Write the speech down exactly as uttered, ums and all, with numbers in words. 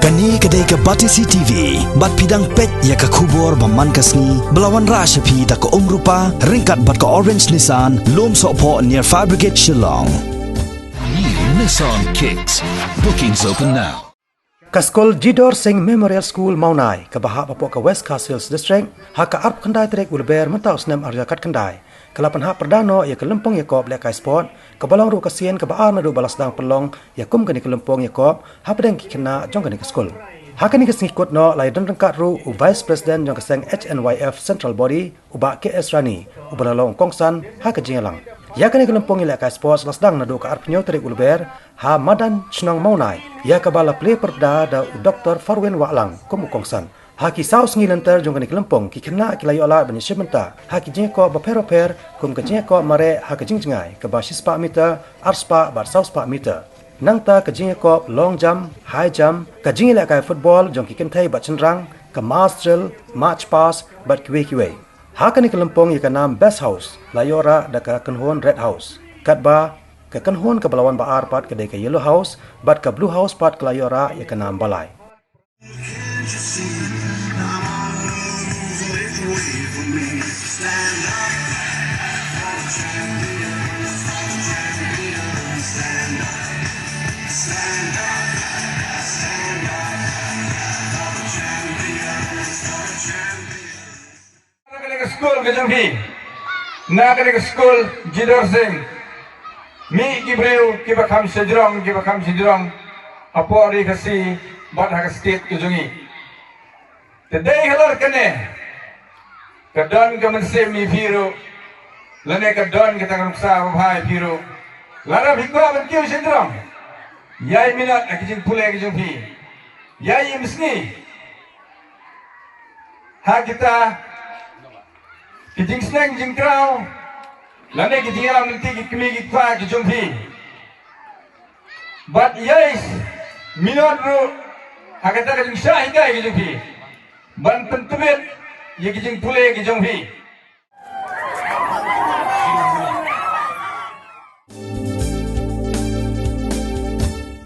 Kane ka dei ka Batesi T V, bad phi dang peit ïa ka khubor ba man ka sngi, ba la wanrah sha phi da ka Umrupa, ryngkat bad ka Orange Nissan, Lumsohphoh near Fire Brigade Shillong. New Nissan Kicks. Bookings open now. Ka skul Jidor Singh Memorial School Mawnai, kaba hap hapoh ka West Khasi Hills District, ha ka arphew khyndai tarik u Lber mynta u snem ar hajar khatkhyndai, ka la pynhap pyrda noh ïa ka lympung ïakop lehkai sport, kaba long ruh ka sien kaba ar naduh ba la sdang pynlong ïa kum kane ka lympung ïakop hapdeng ki khynnah jong kane ka skul. Ha kane ka sngi kut noh la ïadon ryngkat ruh u Vice President jong ka seng H N Y F Central Body, u Bah K S Rani, uba la long u kongsan ha ka jingïalang. Ïa kane ka lympung ïalehkai sports la sdang naduh ka arphew tarik u Lber ha madan shnong Mawnai, ïa kaba la plie pyrda da u Doktor Farwin Wahlang kum u kongsan. Ha ki saw sngi lynter jong kane ka lympung, ki khynnah ki la ïoh lad ban ïashim bynta ha ki jingïakop bapher bapher, kum ka jingïakop mareh ha ka jingjngai kaba shispah meter, arspah bad sawspah meter. Nangta ka jingïakop long jump, high jump, ka jingïalehkai football jong ki kynthei bad shynrang, ka mass drill, march past, bad kiwei kiwei. Ha kane ka lympung ïa ka nam Best House la ïoh rah da ka kynhun Red House, katba ka kynhun kaba la wan ba ar pat ka dei ka Yellow House, bad ka Blue House pat ka la ïoh rah ïa ka nam Balai. Na kane ka skul ka jong phi, na kane ka skul Jidor Singh, mih ki briew kiba kham shajrong, kiba kham shajrong hapoh ri Khasi bad ha ka state ka jong ngi. Te dei halor kane, ka don ka mynsiem ïa phi ruh, lane ka don kata ka nuksa babha ïa phi ruh. Lada phi kwah ban kiew shajrong, ïai minot ha ki jingpule ki jong phi. Ïai im sngi ha kita ki jingsneng jingkraw, lane ki jingïalam lynti ki kmie ki kpa ki jong phi. Bad ïai minot ruh ha kata ka jingshah hikai ki jong phi, ban pyntbit ïa ki jingpule ki jong phi.